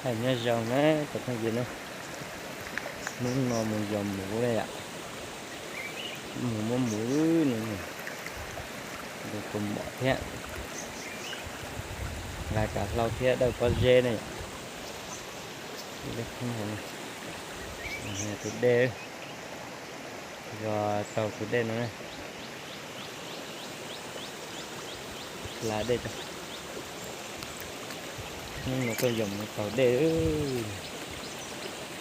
Nyob zoo na cov phooj ywg na, hnub no mus yos muv na yom, mus muab muv no, tus mom thiab, hla kav hlau thiab dawj pob zeb na yom. Tus dej, yog taug tus dej no, hla dej. Hnub no tuaj yos mus taug dej,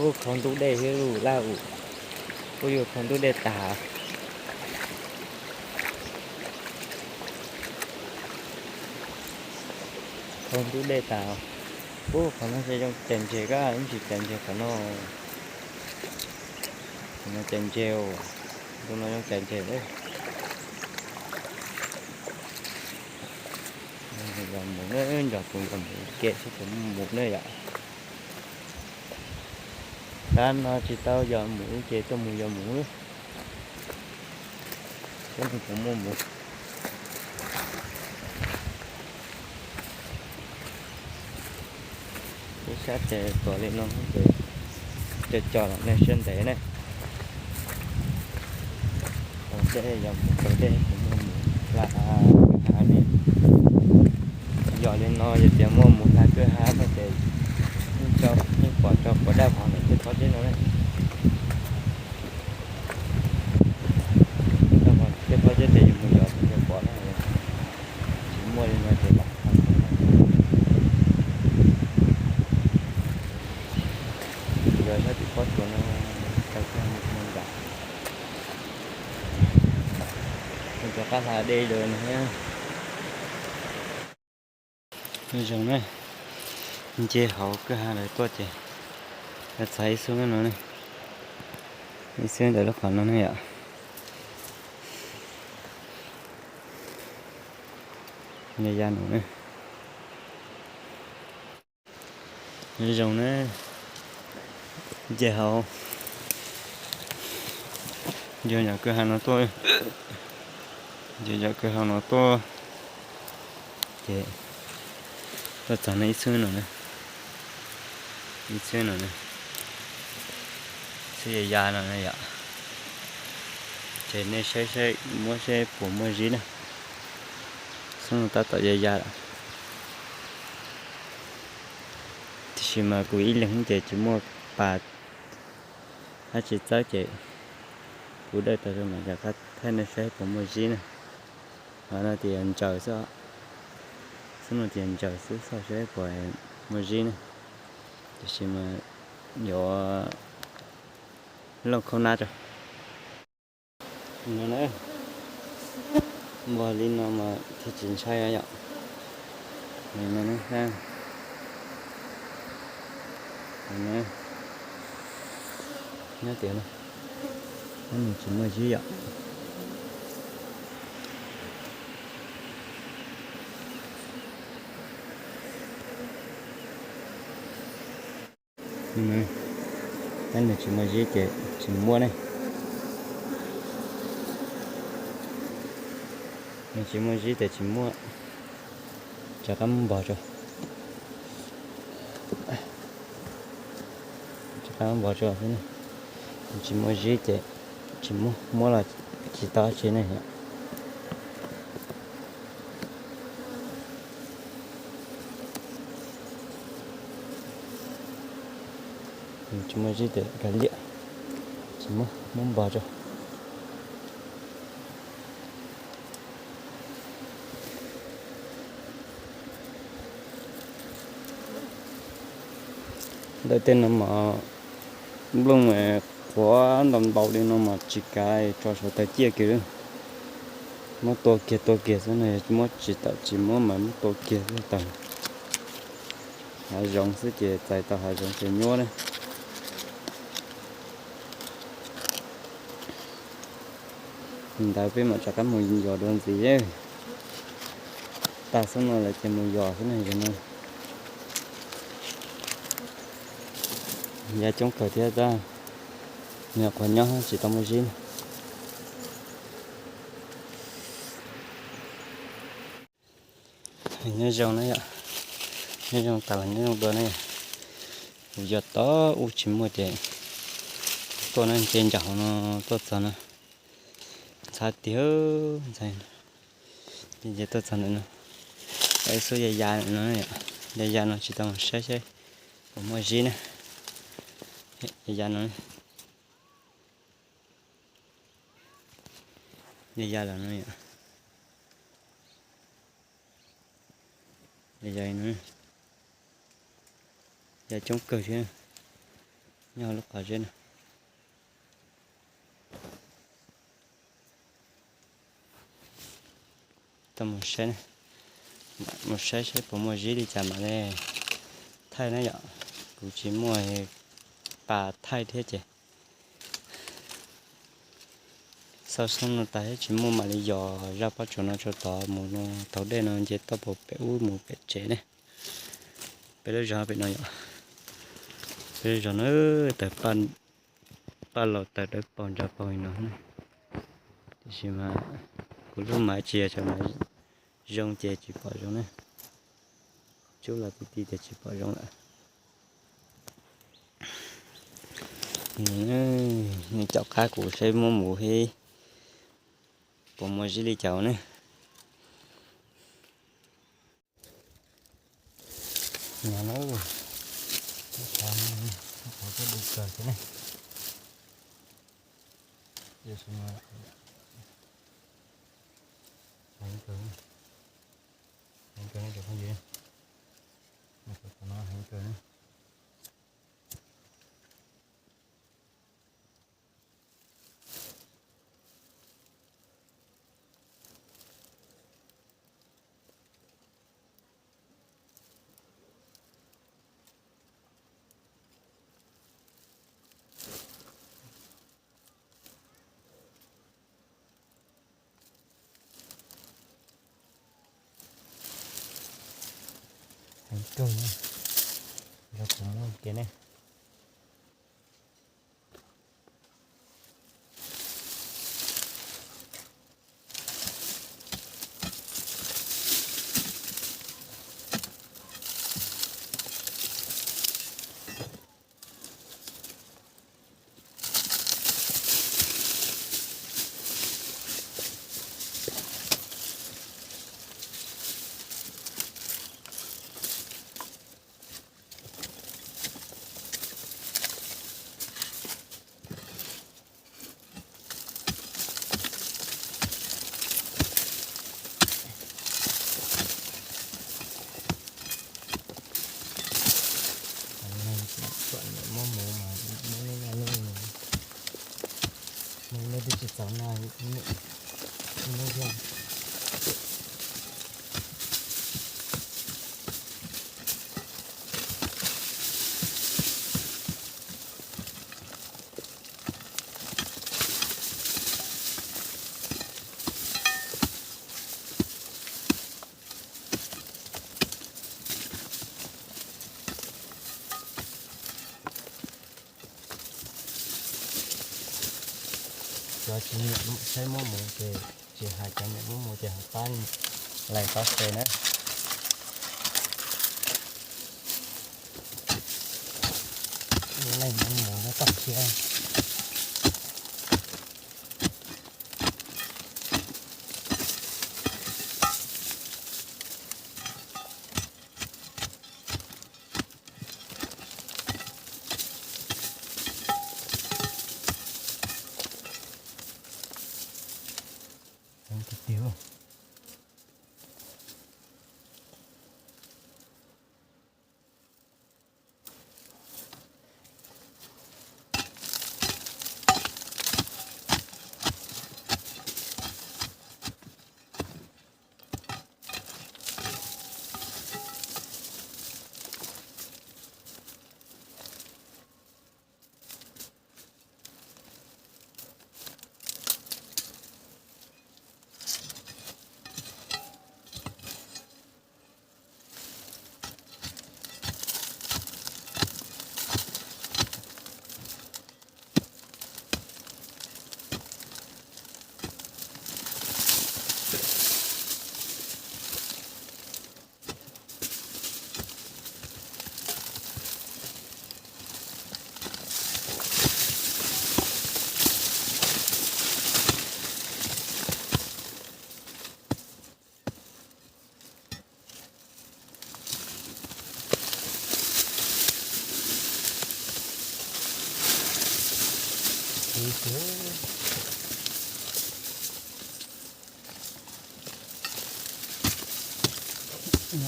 ub, khaub ntuj dej thiab laj ub, kuj yuav khaub ntuj dej tas. Khaub ntuj dej tas. Ub, qhov no ces zoo cas ntseg, koj tsis cas ntseg qhov no. Qhov no cas ntseg, ntu no zoo cas ntseg. Yos mus na, nco tus yos mus ke seb puas muaj mus na yom. Tab no tsis tau yos mus ces tuaj mus yos mus, seb puas muaj mus. Ib sab tes tuaj li no ces co co los nej siab ntev ne. Taug dej, yos mus taug dej puas muaj mus hla kwj ha ne. Yog li no yog tias muaj mus hla kwj ha no ces yeej pom tso puas daj vog ntawm tej pob zeb no ne. Tej pob zeb ces yus mus yos ces yus pom na, tsis muaj li no ces lam yos sab tim pob tsuas no, tau koj mus nram. Rov qab hla dej lawm no thiab. Nyob zoo na, nce hauv kwj ha lawm tuaj ces txog ib xub no ne, ib xub ntawm lub qhov no ne yom. Ya ya no ne. Nyob zoo na, nce hauv, nce yam kwj ha no tuaj, nce yam kwj ha no tuaj, ces tuaj txog no ib xub no na, ib xub no na, xub ya ya no na yom. Ces nej saib saib muab seb puas muaj zib na. Xub no tab tom ya ya lawm. Tiam sis mas kuv ib leeg ces tsis muaj pas dab tsi txawb ces kuv dawj tau zoo mas rov qab thaij nej saib puas muaj zib na. Qhov no tias ntsaws xwb, xub no tias ntsaws xwb, xauj saib puas muaj zib na. Tiam sis mas yuav looj khaub nab tso. No na, npog li no mas thiaj tsis ntshai yom. Nyob tias no, nws tsis muaj zib yom. Tab nws tsis muaj zib ces tsis muab ne. Nws tsis muaj zib ces tsis muab. Rov qab muab npog tso. Rov qab muab npog tso xwb. Nws tsis muaj zib ces tsis muab, muab los tsis tau tsi ne. Tsis muaj zib ces kav liam, tsis muab, muab npog tso. Ntawm tej no mas nplooj qhuav ntau ntau li no mas tsis kav, tso saum taw ciaj kiag. Muab tua kiag tua kiag xwb no, muab tsis tawm tsis muab mas muab tua kiag xwb tawm. Hav zoov xwb ces txais tau hav zoov ces nyuaj na. Ntawd peb mam rov qab mus yos dua ntxiv. Tag xwb no lawm ces mus yos xwb na yom. Ya coob kawg thiab tab, nyuam qhuav nyob tsis tau muaj zib na. Nyob zoo na yom, nyob zoo tas los nyob zoo dua na yom. Kuv yog tau ub tsis muaj ces tuaj no nce nram hauv no tuaj txog no. Ntxhab tiag, ntxhab, nce nce tuaj txog ntawm no. Ib xub ya ya no, ya ya no tsis tau mus saib saib puas muaj zib na. Ya ya no, ya ya los no, ya ya no, ya coob kawg thiab, nyob lub qhov zeb no. Tau mus saib, mus saib saib puas muaj zib li cas mam li thaij na yom. Kuv tsis muaj pas thaij thiab ces xauj xoob no tas thiab tsis muaj mam li yos zaj pob tsuas no rau tod mus no, taug dej no nce toj puag pem ub mus pem tsev ne. Peb lub zos pem no yom, peb lub zos no tawm paj laus tawm dawb paug ntsawv paug li no. Tiam sis mas kuv lub mas tsis yog cov mas zoo ces tsis pom zoo na. Cub los ti ti tias tsis pom zoo lawm. Nws caum qab kuv saib muab mus thiab, puas muaj zib li cas ne. Nyob na, qhov qhov kuj du kawg thiab ne. Heev kawg, heev kawg ne cov phooj ywg, qhov no heev kawg ne. Heev kawg, yog kuv muab kiag ne. Muab mus mas muab neb noj neb, neb twb tsis txaus noj, neb thiab. Cov tsis nyiam saib muab mus ces tsis hais, cov nyiam muab mus ces ho pab lais pab share na. Leej muab mus no toj siab. Heev tiag tiag. Nyob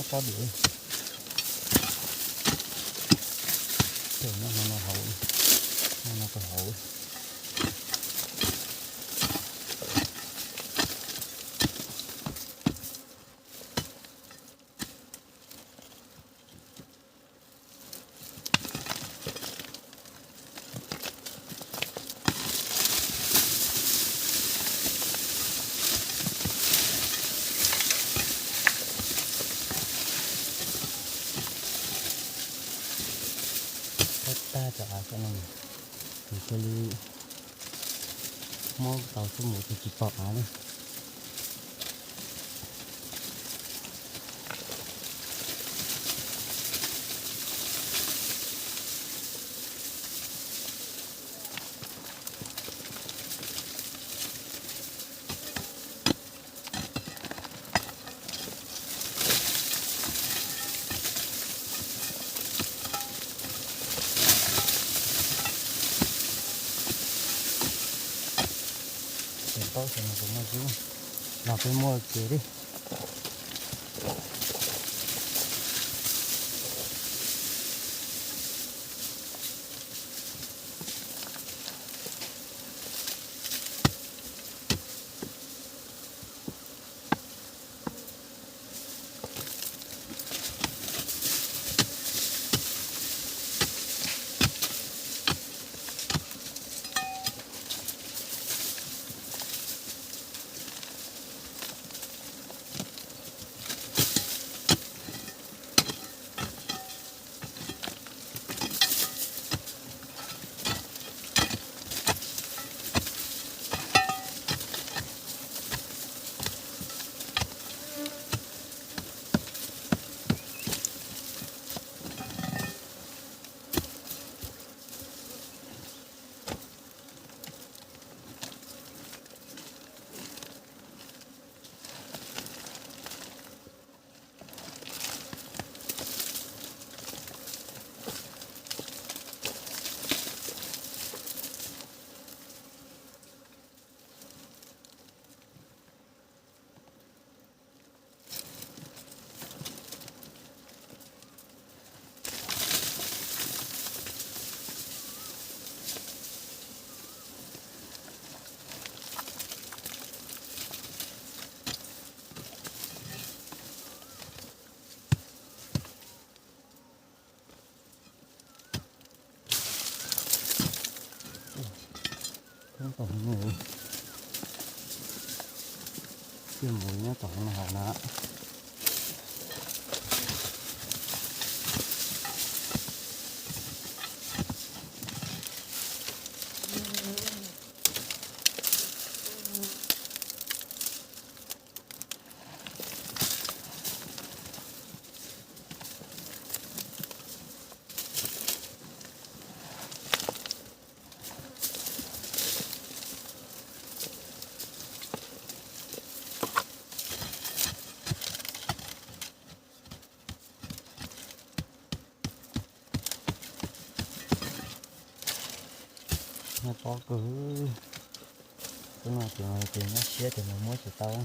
pob diav, nyob no hauv, nyob no rau hauv. Tag tag cov av xwb no, ces cia li muab tau xub mus ces tsis pom av li. Ces paub xyov no puas muaj zib, los peb muab ua ke li. Poob tom no, tsiaj mus nyob tom no hauv na. Nyob pob kawg, tus no ces, ces nyob siab ces mus muab tsis tau.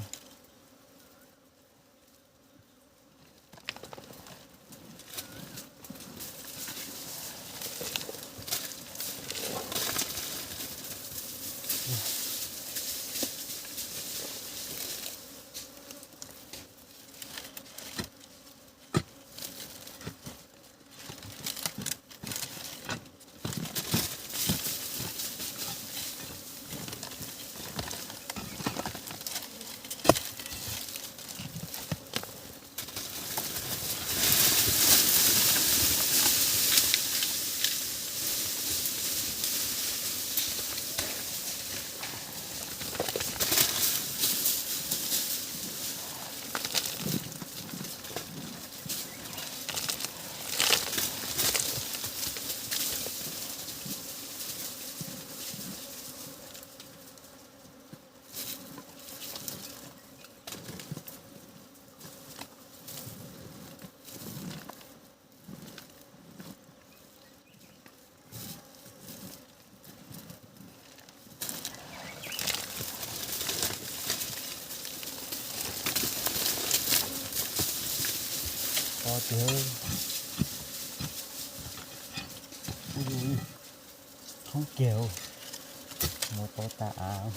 Thoob kiag, mus tau tas av.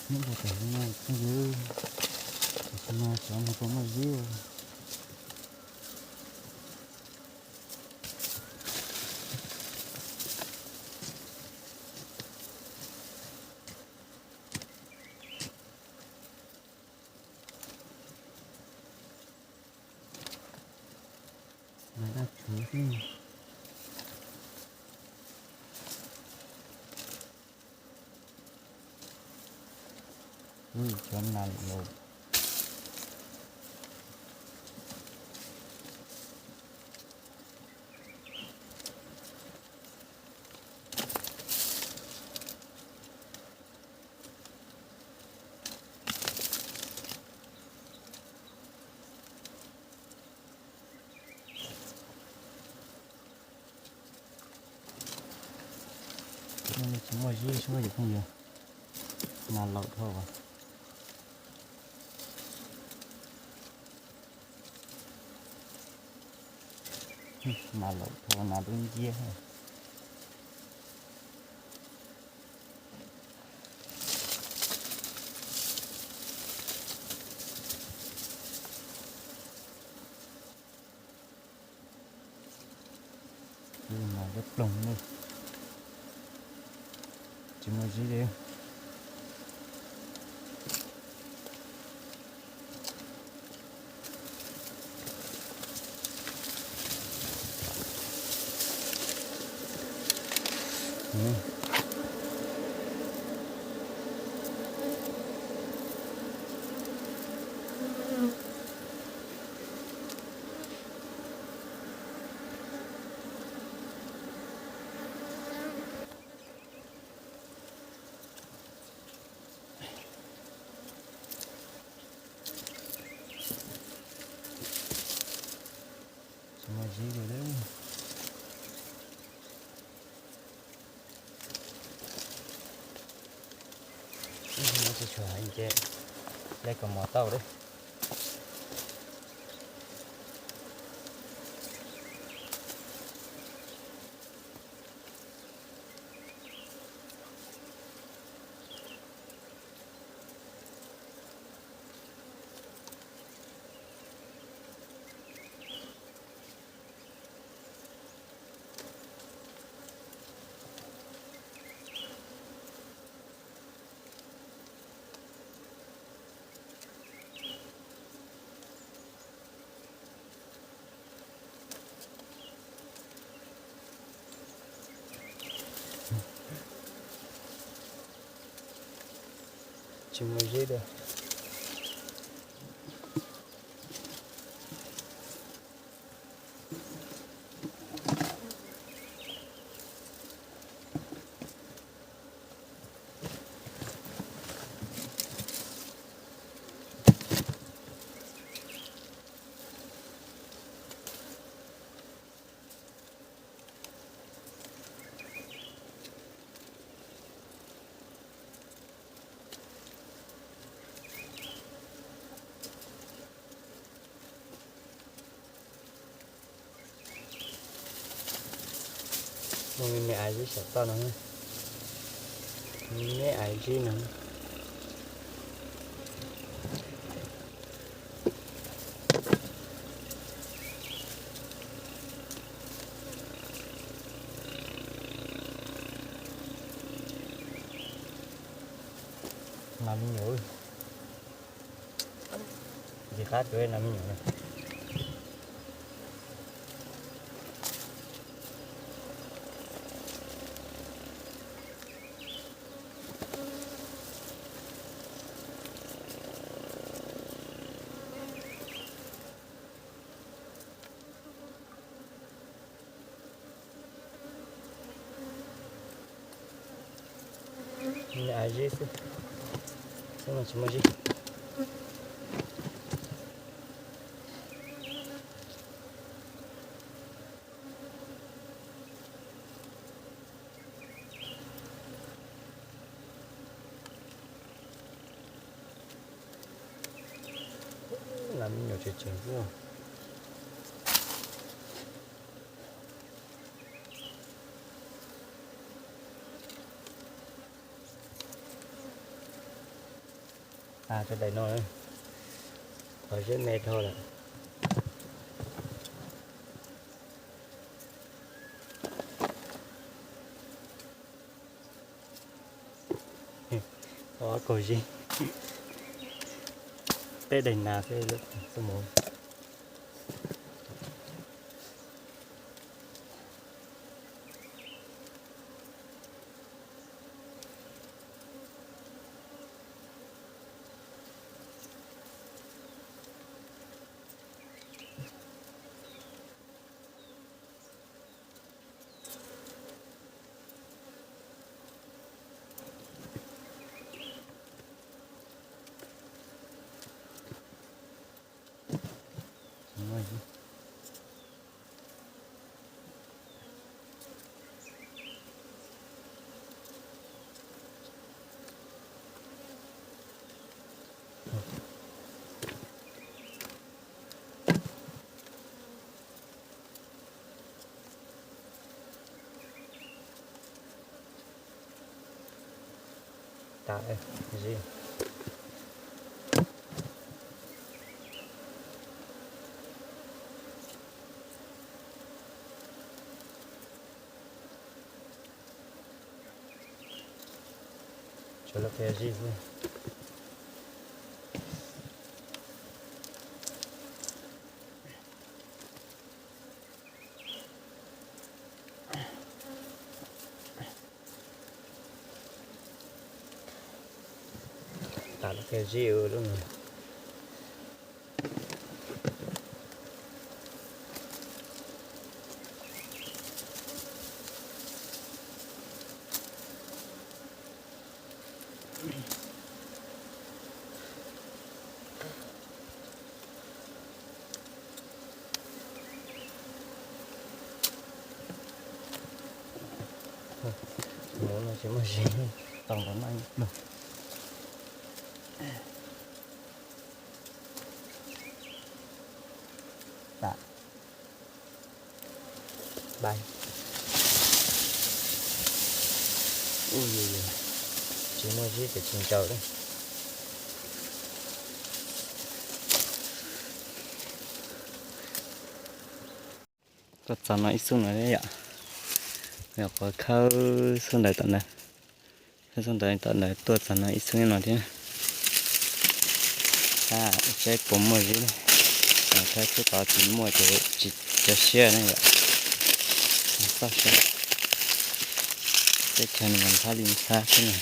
Nyob puag tom no phooj ywg, tam sim no xyov nws puas muaj zib. Mas daj tshuv xwb. Ui, cov nas lawm. Tsis muaj zib suab yus phooj ywg, nas laus dhau as. Nas laus dhau, nas dub nciab. Nas dawb ploog li, tsis muaj zib li. Tsis muaj zib li lawm. Tsis tshua heev ces lai kom mov tau lawm. Tsis muaj zib li. Muaj me me aiv zib saum toj no, me me aiv zib no. Nas me nyuam, ntxim qab kawg nas me nyuam na. Zib xwb, xwb no tsis muaj zib. Nas me nyuam tseem tseem xwb. Rau daim no, qhov zeb me dhau lawm. Ob kaug zib, peb daim nas xwb, xwb mus. Tas zib. Tsuas lawv qhia zib xwb. Tas lawv qhia zib lub no. Mus no tsis muaj zib, tau nrov noj ib pluag. Ua li, tsis muaj zib ces tsis ncaws li. Tuaj txog no ib xub no thiab yom. Yog qhov khawb xub ntawd tom ntawd, khawb xub ntawd tom ntawd tuaj txog no ib xub no thiab. Seb puas muaj zib. Khawb xub tod tsis muaj ces tsis tso siab ne yom. Txoj saib, teb chaws nws mas ntxhab li ntxhab xwb na.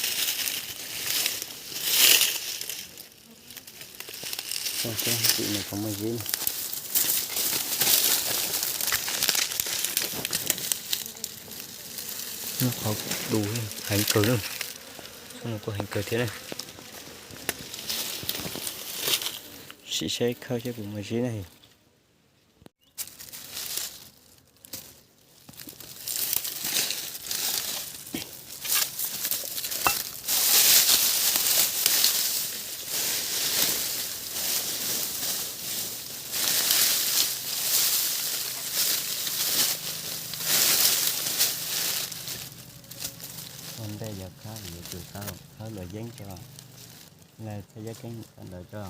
Txoj saib tim nws puas muaj zib. Lub qhov du heev kawg na. Xub no kuj heev kawg thiab na. Sim saib khawb saib puas muaj zib na. Ua ntej yog khawb yuav tsum khawb, khawb luam yeeb tso, lawv txhaj yab keeb tawm ntawd tso.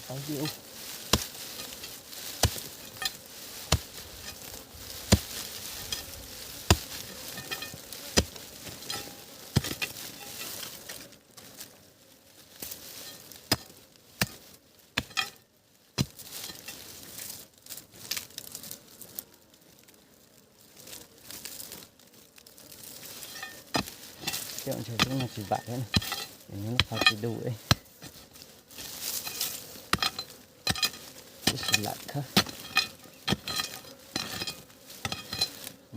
Tau yus. Cov ntshe lub no tsis vam thiab na, nws lub qhov tsis du li. Tab sis lam khawb.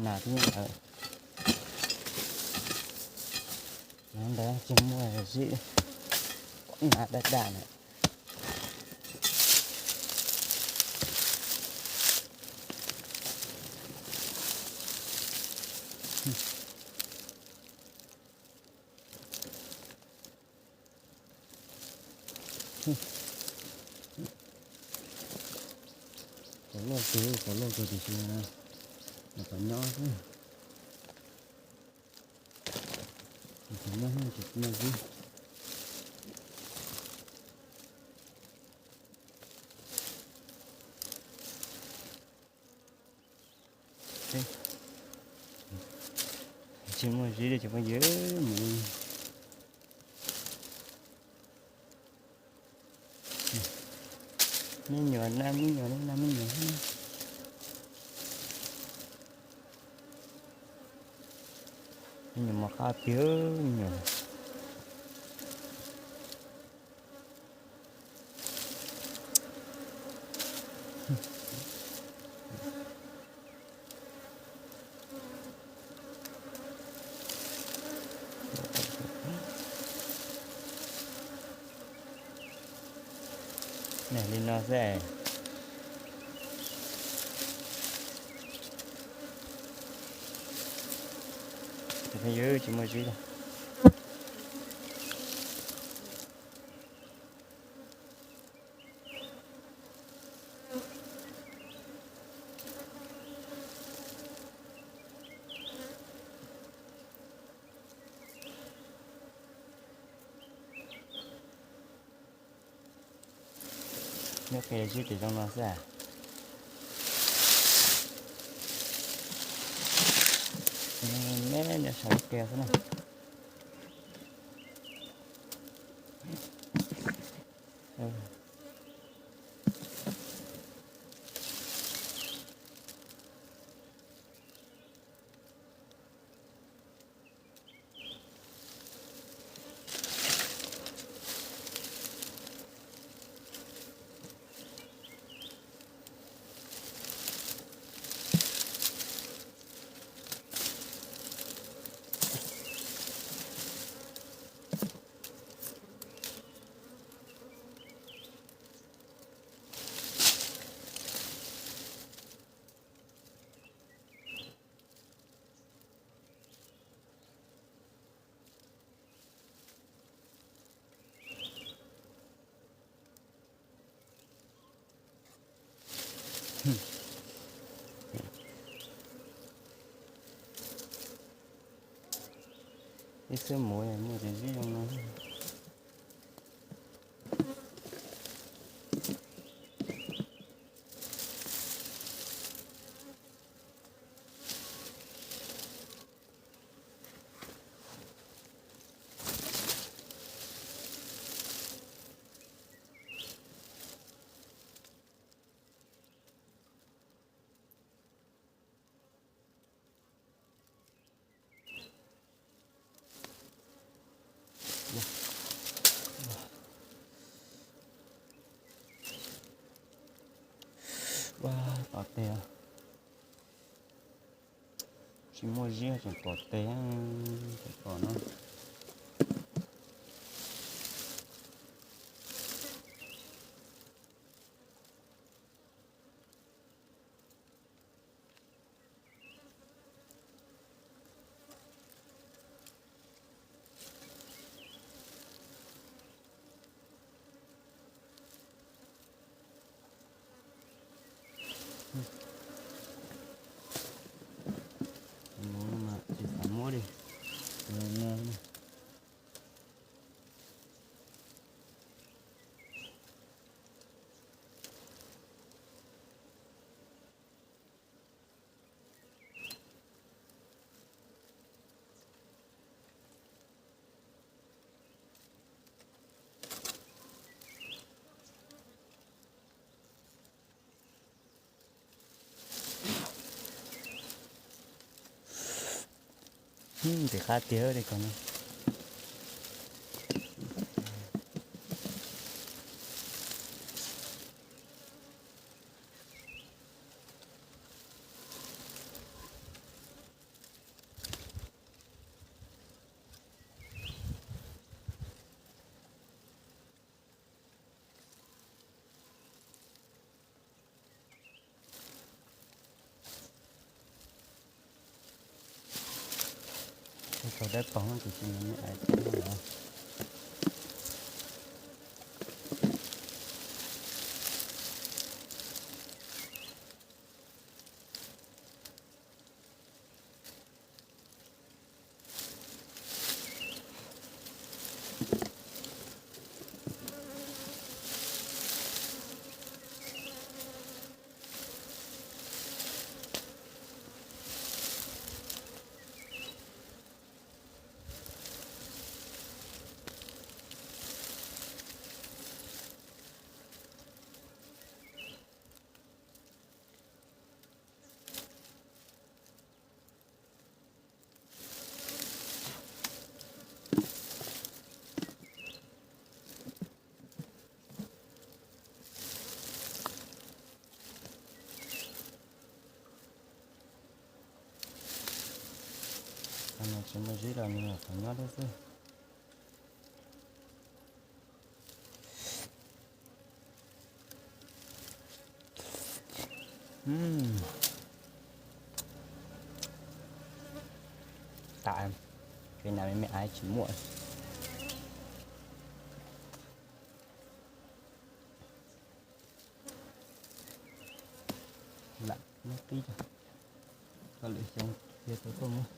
Nas twb nyob ntawd. Nov ntawd tsis muaj zib, nas daj daj na. Qhov loj kawg, qhov loj kawg tiam sis mas qhov nyob xwb. Qhov nyob tsis muaj zib. Tsis muaj zib li cov phooj ywg, mus me nyuam na, me nyuam na, me nyuam. Me nyuam mos qab tiag, me nyuam. Nws li no xwb. Tus phooj ywg, tsis muaj zib li. Nyob kiag zib tim zoo no xwb. Me nyob saum kiag xwb na. Ib xwb mus muaj tej zib zoo no. Ua tom tes, tsis muaj zib tseem tom tes, tseem tom no. Mus no mas tsis xav muab li. Mus no. Ntxim qab tiag li ko no. Tau dawb paug no ces tsis muaj me ais thiab no los. Qhov no tsis muaj zib los nws qhov nyob thiab xwb. Tam, kev nas me me ais tsis muaj. Lam muab tib, koj lwm xyoo cia tau tuaj muab.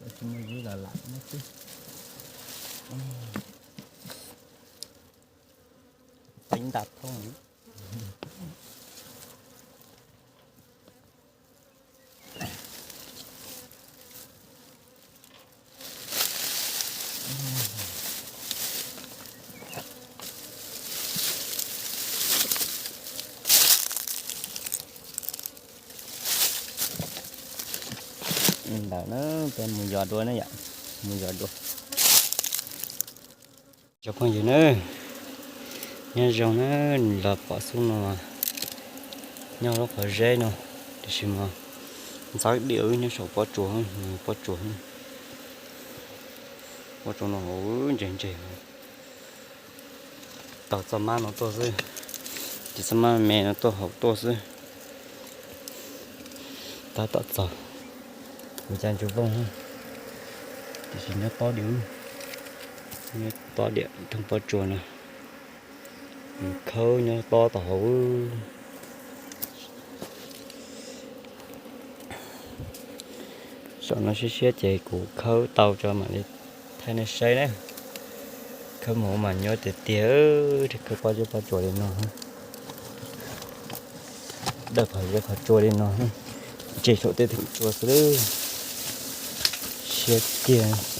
Koj tsis muaj zib los lam muab tib. Teeb ntaj thoob. Ntawm na, peb mus yos dua na yom, mus yos dua. Cov phooj ywg na, nyob zoo na, los pom xub no nyob lub qhov zeb no, tiam sis mas ntxhab diam wb nyob saum pob tsuas, pob tsuas, pob tsuas no hauv ntseg ntseg. Tau txoj mab no tuaj xwb, ces txoj mab me no tuaj hauv tuaj xwb. Tab tom txog ua cas ntsuj vooj, tiam sis nyob tob diam, nyob tob diam thooj pob tsuas no, khawb nyob tob tau hauv. Saum no siab siab ces kuv khawb tau tso mam li thaij nej saib na. Khawb mus mas nyob tiag tiag, khawb pob zeb pob tsuas li no, dawj qhov zeb qhov tsua li no, ntse saum tej theem tsua xwb. Siab kiag.